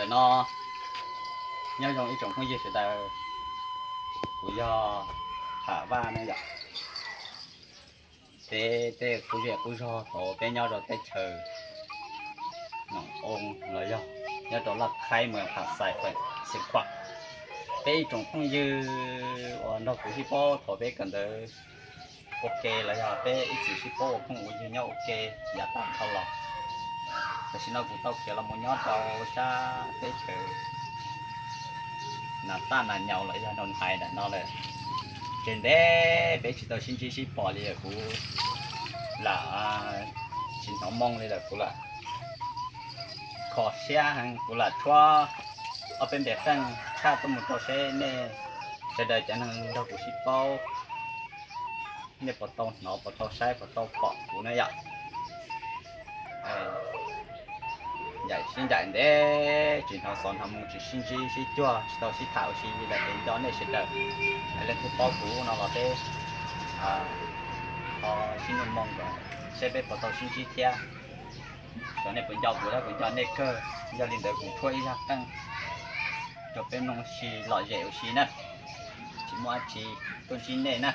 Ntawm no nyob zoo ib tsoom phooj ywg sawv daws, kuv yog Tham Vaj ne yom. Peb tej qub zej qub zog thaum peb nyob rau teb chaws Noom Oo los yog nyob rau Laj Khaib, moos Pham Xais, feem Xeev Khuam, peb ib tsoom phooj ywg uas nrog kuv sib paub thaum peb kawm ntawv ua ke los yog peb ib txwm sib paub ua phooj ua ywg nyob ua ke yav tag dhau los. Tam sim no kuv tau khiav los mus nyob rau sab teb chaws Nas Taj Nas Nyaus los yog Noo Nais ntawm no lawm. Tseem ntev peb tsis tau sib ntsib sib pom li lawm, kuv lam tsis hnov moo li lawm, kuv lam kho siab heev, kuv lam tshuab ob peb npe qeej tshaj tuaj mus rau seb nej sawv daws cov neeg nrog kuv sib paub, nej puas tau hnov, puas tau saib, puas tau pom kuv na yom. Ncaim sib ncaim ntev tsis hnov xov hnov moo, tsis sib ntsib sib cuag, tsis tau sib tham ua si li lawm, es nco nej sawv daws leej twg paub kuv no los peb ho sib nug moo kom seb peb puas tau sib ntsib thiab. Xyov nej puas nco kuv thiab, kuv nco nej kawg. Yog li ntawd kuv tshuab ib zaj qeej rau peb mloog ua si lom zem ua si na, tsis muaj dab tsi tuaj ntsib nej na.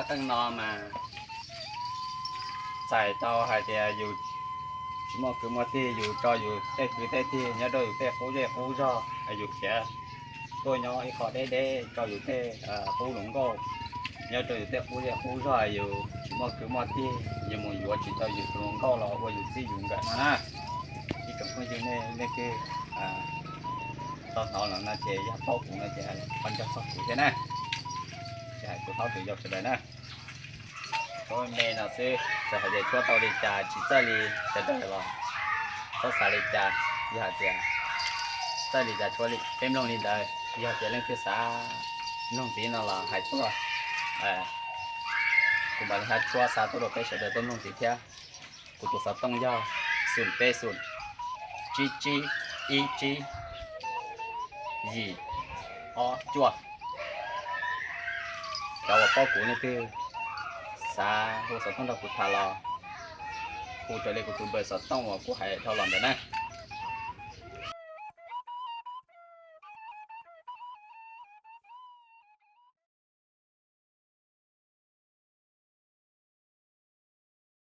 Zaj qeej no mas txhais tau hais tias yus tsis muaj kwv muaj tij, yus tso yus tej kwv tej tij nyob rau yus tej qub zej qub zog, yus khiav tuaj nyob ib qho deb deb rau yus tej qub hluas nkauj, nyob rau yus tej qub zej qub zog, yus tsis muaj kwv muaj tij, yus mus yuav tsis tau yus tus hluas nkauj los ua yus txij yus nkawm no na. Ib tsoom phooj ywg nej leej twg tau hnov los no ces yog paub kuv no ces ho nco txog kuv thiab na. Ces hais kuv thaub tus yau sawv daws na. Tshuab me no xwb, txawm hais tias tshuab tau li cas tsis txawj li sawv daws los txhob xav li cas, yog hais tias txawj li cas tshuab li, peb mloog li ntawd. Yog tias leej twg xav mloog ntxiv no los hais tuaj, kuv mam li hab tshuab xa tuaj rau peb sawv daws tau mloog ntxiv thiab. Kuv tus xov tooj yog xoom peb xoom, tsib tsib, ib tsib, yim, ob cuaj. Cov uas paub kuv leej twg xav hu xov tooj nrog kuv tham los hu raws li kuv tus npawb xov tooj uas kuv hais dhau los ntawd na.